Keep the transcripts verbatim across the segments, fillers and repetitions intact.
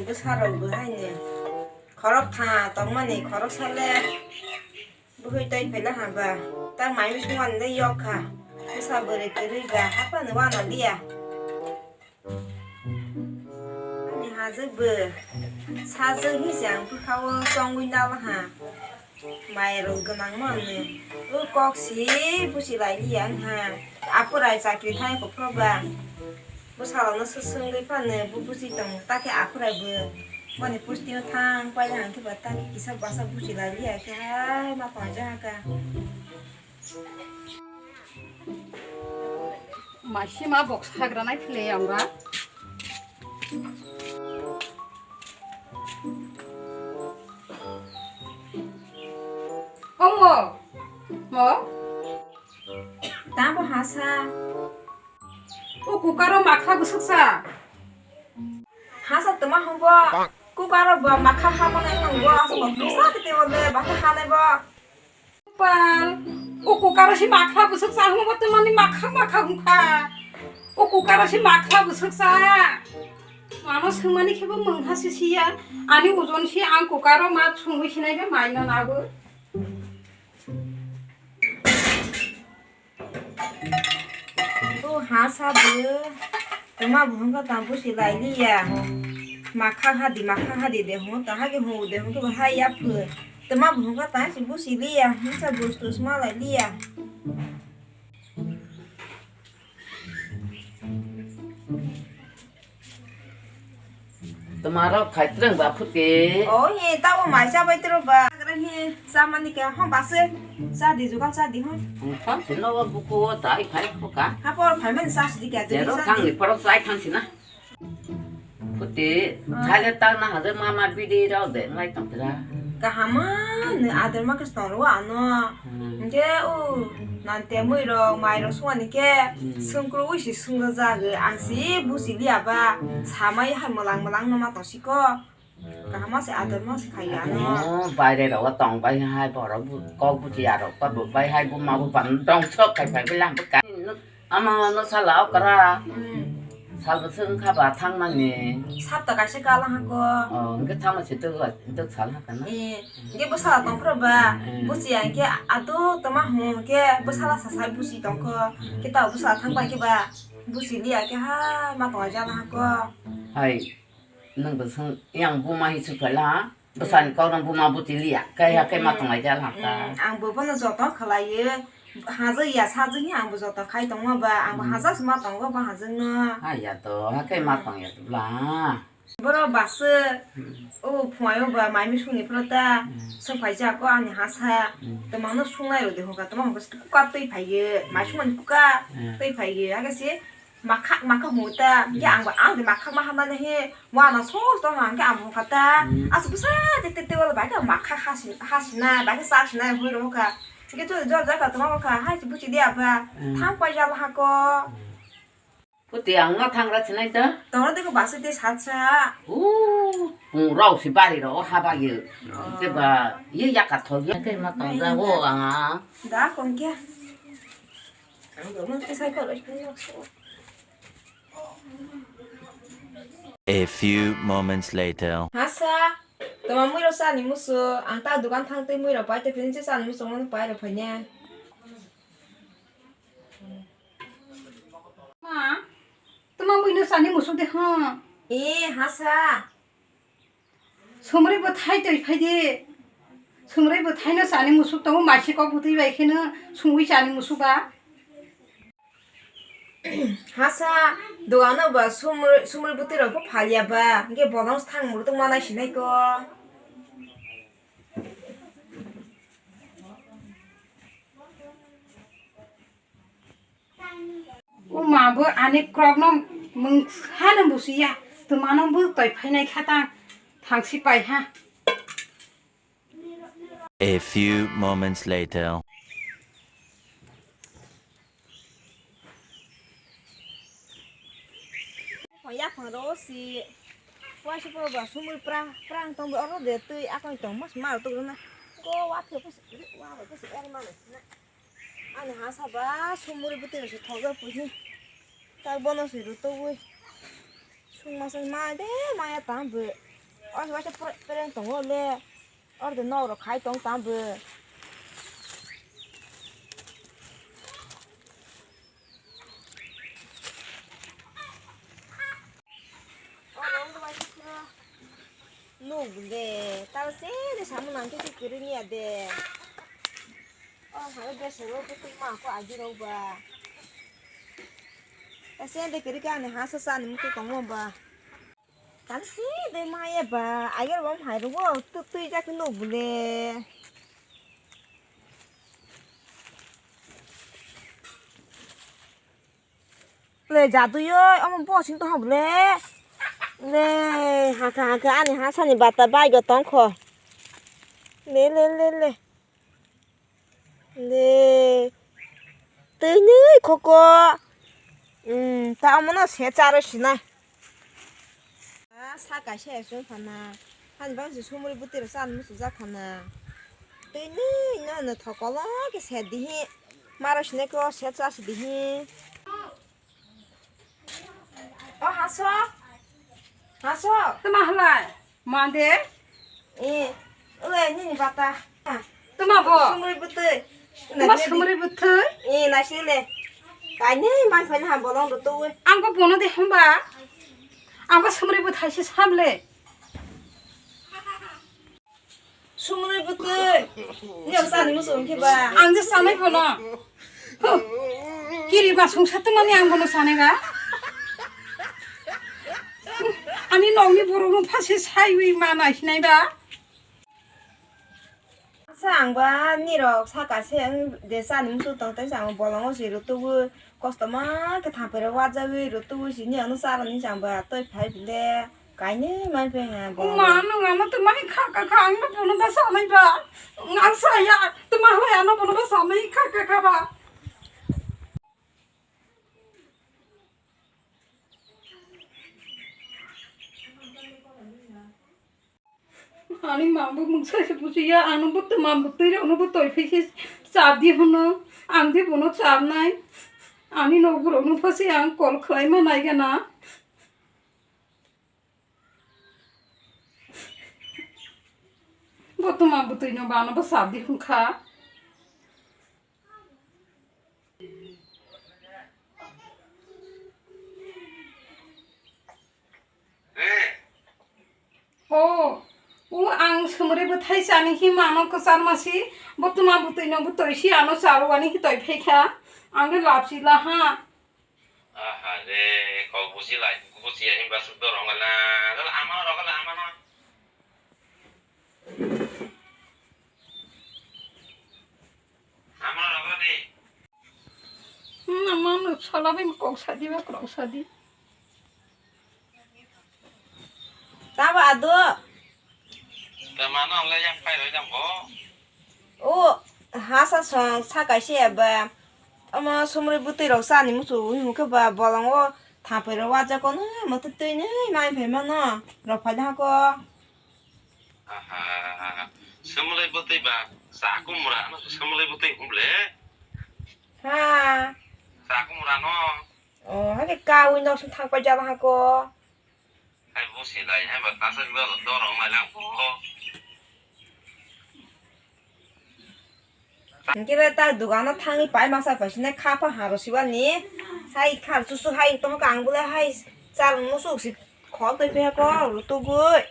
Bwsarok bo haino khorok tha tongmani, khorok sale bwkhwi tei phaila haba. Ta mai mui sungmani le yok kha. Bwsa bwrwi kwrwi ba haphano wana liya. Ani hajwk bo sajwk hinwi se ang bwkhao chongwi nalaha. Mairok gwnangma hwnwi o kok si buchi lai liya wngha. Apurai chakri thai kophroba. Bwsarokno swswngwi phano bo buchi tongo, takhe apurai bo boni pusti o thang paina hwnkhe ba takhe kisa bwsa buchi lai liya khe hai ma tongjak kha. Masima box hagra nai phile ang ba. Omo. Mo. Tamo hasa. O kukaro makha bwswksa. Hasa tama hwnbo. Kukaro bo makha hamani nangbo. Asa bo bwsa kete ode bakha hanai bo. Pal, o kukaro si makha bwswk sa hwnba tei mani makha makha hwnkha. O kukaro si makha bwswk sa. Mano swngmani khebo mungha si siya. Ani ojon si ang kukaro ma sungwi sinai be mai no nago. O ha sa bo, tama bo hwnka tang busi lai liya. Makha hadi, makha hadi de hwn, ta hage hwn de hwn, to hai ya phu. Tama bo hwnka tang si busi liya, hwn sa bus tus ma lai liya. Tama rok khai twrwng ba phuti. O he, tabo mai cha bai twrwng ba. Agra he, cha mani kya, hon base. Cha di jugal cha di hon. Ang thang si no buku o dai khai phuka. Ha por phai mani cha si di kya, jero thang ni poro chai thang si na. Phuti, ah, thale ta na hajar mama bidi rok de ngai tong pira. Kahama ni adar ma kis tong ro ano. Hmm. Nge o nan te mui rok, mai rok suani ke, hmm, sungkru ui si sungga jage, ang si busi liya ba, samai hai malang malang no ma tong siko. Kahama se ador ma se khai ya no. Oh, baire rogo tong bai hai borok bu-, kok buji arok pa bu bai hai buma bu pan dong sok khai phai bilang bu ka. Ama no sala okra. Hmm. Sal bu sung kha ba thang mani. Sap ta kaisa kala ha ko. Oh, hingke thang ma se tu ga, tu sal ha kana. Eh, hingke bu sala tong phro ba. Hmm. Busi ya hingke atu toma hu hingke bu sala sa sai busi tong ko. Hingke ta bu sala thang bai ke ba. Busi liya ke ha ma tong jala ha ko. Hai. Nwng bwswng yang buma hi sukhaila, bwsani kok nwng buma buti liya, kaiha khe ma tonglai jal haka. Mm, ang bo bono joto khlaiwi, hajak ya sajak ni ang bo joto khai tongma ba, ang bo hajak se ma tongo bo hajak no. Ha ya to, ha khe ma tong ya to bla. Boro bus o phungai o ba mai misung ni phro ta, sung phai jak ko ani hasa, twmang no sungnai rw de hoka, twmang hoka kuka twi phai ye, mai sung mani kuka twi phai ye, ha khe se. Makha, makha hwnwi ta, hwnkhe ang bo, ang de makha ma hamnani he, mo ano sos tong hwnkhe ang hwnkha ta, aswk bwsa de te, te wala bai khe makha hasi, hasina, bai khe chasina hwnwi rw kha. Hwnkhe chwng jor jaka tongma kha, hai se buchi de apha, thang pai jala hako. Puti ang no thang ra sinai ta? Tongro de ko basi de satsa. U, pung rau si bari ro haba ye. Ke ba, ye yaka thok ye. Ke ma tong ja wo ang a. Da kong kya? A few moments later. Hasa, toma mui rok sani musu, ang ta dukan thang tei mui rok pai te pini se sani musu, ang pai rok phai ne. Ma, toma mui no sani musu de ha. E, hasa. Sumri bwthai twi phai di. Sumri bwthai no chani musuk tongo, maisi kok bwtwi bai kheno sumui chani musuk ba. Hasa dogano ba sumri, sumri bwtwi rok pho phalia ba, hwnkhe bono thang murtung manai sinai ko. O ma bo ani krok no mung ha no busi ya. Tuma no bo toi phai nai kha ta thang si pai ha. A few moments later. Yaphang ro si waisa poro ba sumui pra, prang tong bo oro de twi akon tong mas mar to na. Ko wa phe pus, wa ba pus er ma na. Ani hasa ba sumuri bwtwi se thok jak pui hi. Tak bono se rutugwi. Sung masa ma de maya tang bw. Oro waisa pre-, pereng tongo le. Oro de nok rok khai tong tamo bo. Oro wngkha waisa phano. Nuk de, talo se de samung nang khe se kwrwi niya de. O hai bwsai rok bwtwi ma khe agi rok ba. Ta se de kwrwi khe ani ha sa sa ni muchung tongmo ba. Talo se de maya ba, agi rok bom hai rok bo twi twi jak nuk bole. Le jadui oi, omo bo sing tong ha bole. Le, haka haka ani ha sani bata bai go tong kho. Le, le, le, le. Le. Twi nui khoko. Hmm, ta omo no se charo sinai. Ah, sa kaisa ya chwng phana. Hani bang si sumri bwtwi rok chani muchung jak phana. Twi nui no no thokolo ke se dihi. Maro sinai ko se cha si dihi. O haso. Haso. Tama halai. Mande. Eh, ule nini bata. Tama bo. Sumri bwtwi. Tama sumri bwtwi. Eh, naisile. Kainwi man phaina ha bolong rwtwi. Ang bo bono de hamba. Ang bo sumri bwthai se sable. Sumri bwtwi. Niyok sani musu wngkhe ba. Ang je sanai bono. Huh. Kiri ba sungsa tongmani ang bono sanai ba. Ani nokni borok no phasi saiwi ma naisinai ba. Asa ang ba nirok saka se ang de sani musu tong tei ang bolongo si rwtwi kosto ma khe thampere wajagwi rwtwi si ni ano sara ni chang ba toi phai bile. Kainwi mai phai ha bo. Ma, nwng ano twi mai kha kha kha, ang no bono ba sanai ba. Ang saya, twi ma hlai ano bono ba sanai kha kha kha ba. Ani ma bo mungsa se bujiya, ano bo twi ma bo twi rok no bo toi phai se chap di hwno. Ang di bono chap nai. Ani no borok no pha se ang kol khlai ma nai gana. Bo tuma bwtwi no bano bwsa di hwn kha. O, o ang sumri bwthai chani hi mano kwchar masi, bo tuma bwtwi no bwtwi si ano charo ani hi toi phai kha. Ang le lab si la ha. Aha re, kok busi lai, busi ya himba suk dorong la, la ama rok la ama no. Ama rok ni. Hmm, ama no sala bai kok sadi ba kok sadi. Tamo ado. Tamano le yang pai roi jang bo. O hasa song sa kaisa ya ba. Omo sumri bwtwi rok chani muchung himkhe ba bolongo thapai rok waja kono motwi twi nwi mai phai mano rok phai da ko. Aha, sumri bwtwi ba sa kumra no sumri bwtwi humle. Ha. Sa kumra no. O hake kawi nok song thang pai jala hako. Hai bo silai, hai ba kasa jua lo dorong lai lang bo. Hingke be ta dogano thangwi pai masa pai sine kha pha haro siwani. Hai khar susu hai tong kang bole hai chal musuk si khok tei phe ko rutugui.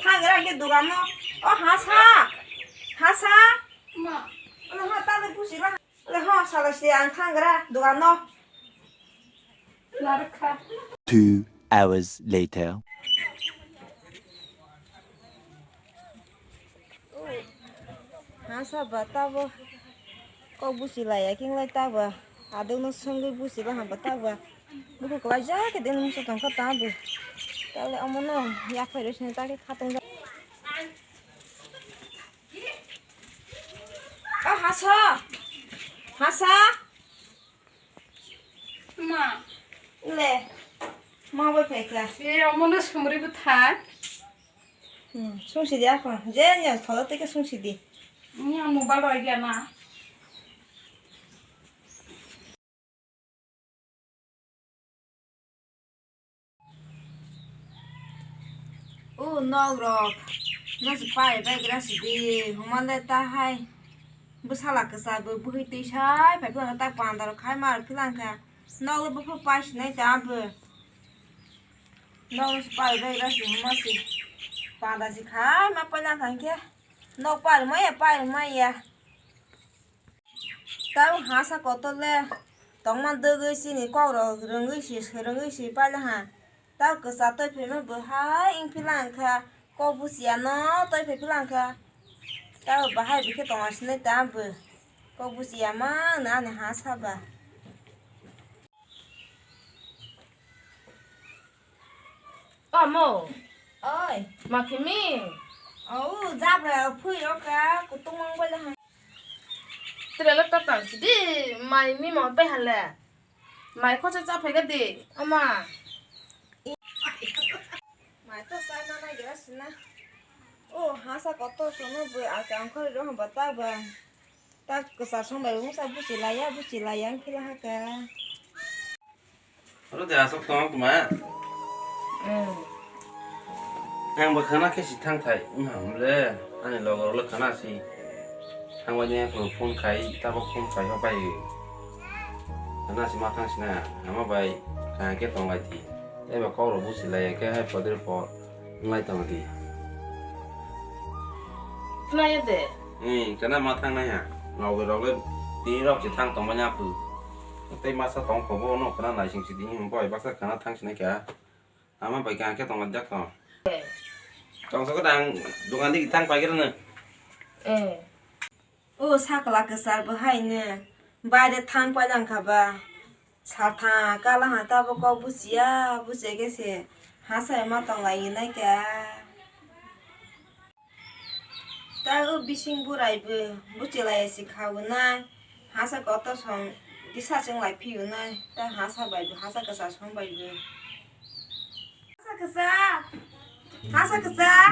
Thangra hingke dogano. O hasa. Hasa. Ma. Ano ha ta le pusi ba. Le ho, sala si ang thang gra, dogan no. Narkha. Two hours later. Ha, sa ba ta bo. Kok busi lai ya, king lai ta ba. Adung no songwi busi ba ha ba ta ba. Buku kwlai ja ke din musu tong kha ta bo. Ta le omo no, ya phai ro sini ta ke kha tong ja. O hasa. Hasa. Ma. Le. Ma bai phai kha. E omo no sumri bwthai. Hmm, sung si di ako. Je nya thola tei ke sung si di. Nya mobile roi gya na. O nok rok no se pai bai gra si di, huma le ta hai. Bwsala kwchar bo bwhwi twi sai phai phano ta panda rok khai ma rok philang kha. Nok le bwpha pai sinai ta bo. Nok se pai bai gra si huma si. Panda si khai ma pai lang kha khe. Nok pai ma ya, pai ma ya. Tau hasa kotor le tongma dwgwi chini kok rok rwngwi si, swrwngwi si paila ha. Tau kwchar twi phaima bo hai wng philang kha, kok buchiya no twi phai philang kha. Tau bahai bikhe tongma sinai ta bo kok buchiya mang na ani hasa ba. Amo. Oi. Ma khimi? Au, jabra phui rok ka kutung mang bole ha. Tira le ta tang sidi, mai mi mo pe hale. Mai khosa cha phai ga di, ama. Mai to sai na na gira sina. O, hasa kotor sono bo a kam khori ro hamba ta ba. Ta kwchar song bai wngsa buchi laya, buchi laya wng phila ha ka. Oro de asok tong kuma. Mm. Ang bo khana khe si thang thai. Wng ham le. Ani logo le khana si. Thang bai ne ko phone khai, ta bo phone khai ho bai. Khana si ma thang sina. Ama bai. Ka ke tong lai ti. Eba kok ro buchi lai ke hai podre po. Wng lai tong di. Khna ye de. Ni, kana ma thang nai ha. Rogwi rogwi tini rok se thang tong manya pu. Tei masa tong kho bo no khna nai sing si di him boi basa khna thang sinai kha. Ama bai kha khe tong jak tong. Tong sa ko dang dukan di thang pai khe na. Eh. O sakla kwchar bo hai ne. Baire thang pai lang kha ba. Satha kala ha tabo kok buchiya, buchiya khe se ha sai ma tong lai nai kha. Ta o bising burai bo buchi lai si kha o nai. Hasa kotor song kisa chwng lai phi o nai. Ta hasa bai bo, hasa kwchar song bai bo. Hasa kwchar. Hasa kwchar.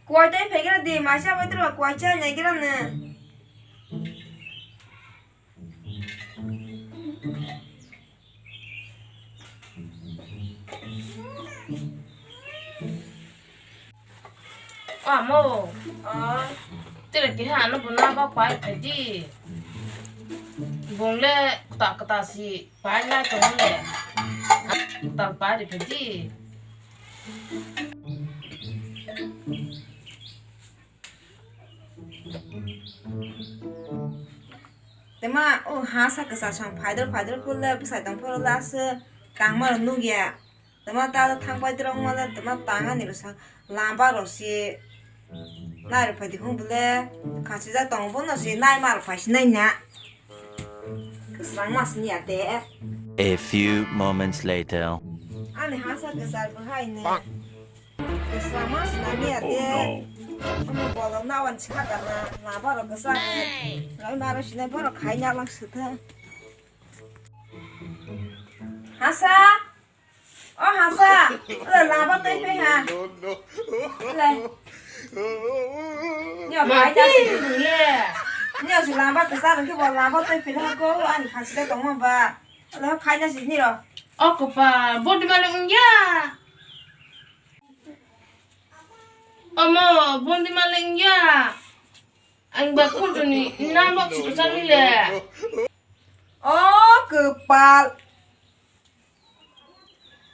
Kuai tai phegra di, maisa bai tro kuai chai nai gira ne. Amo. Oi. Tere keha ano bo na ba pai phai di. Bung le kta kta si pai na tong le. Kta pai ri phai di. Tema o hasa kwchar song phaidor phaidor phul le bwsai tong phuru le aswk tangma rok nukya. Tema ta thang pai rok ma le tema tang ani rok sa lamba rok si nai rok phai di hwn bole khachijak tongo bono si nai ma rok phai si nai na. Kwchwrang ma sini ya de. A few moments later. Ani hasa kwchar bo hai ne. Kwchwrang ma sini ya de. Omo bolong na wan chha ka na, na borok kwchwrang ne. Lai ma ro sini borok khai na lang sutha. Hasa. O hasa, le laba tei phe ha. Le. Nyo bai ta si le. Nyo si laba ta sa ke bo laba tei phe ha ko ani khasi ta tong ba. Le khai na si ni ro. O ko pa, bodi male ungya. Omo, bodi male ungya. Ang ba khunjuni na bok si chang le. O kwpal.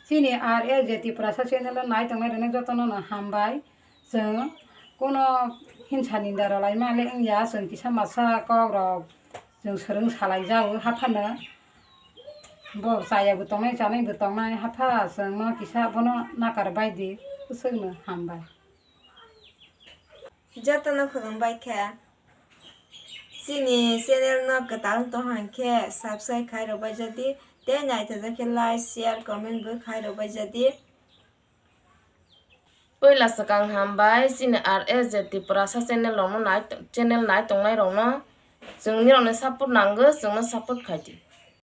Chini R A J Tiprasa channel o nai tongnai rok jotono no hambai. Chwng kuno hinsa ninda rwlai male wngya, chwng kisa masa kok rok chwng swrwng salai jago haphano. Bo chaya bo tongnai, chanai bo tongnai hapha chwng no kisa bono nakar bai di, bwswk no hambai. Jotono khulumbai kha. Chini channel no kwtal wng tong hang khe subscribe khai rw bai jadi, tei naithajak khe like, share, comment bo khai rw bai jadi. Puila swkang hambai chini R S J Tiprasa channel rokno nai, channel nai tongnai rokno. Chwng nirokni support nango, chwngno support khai di.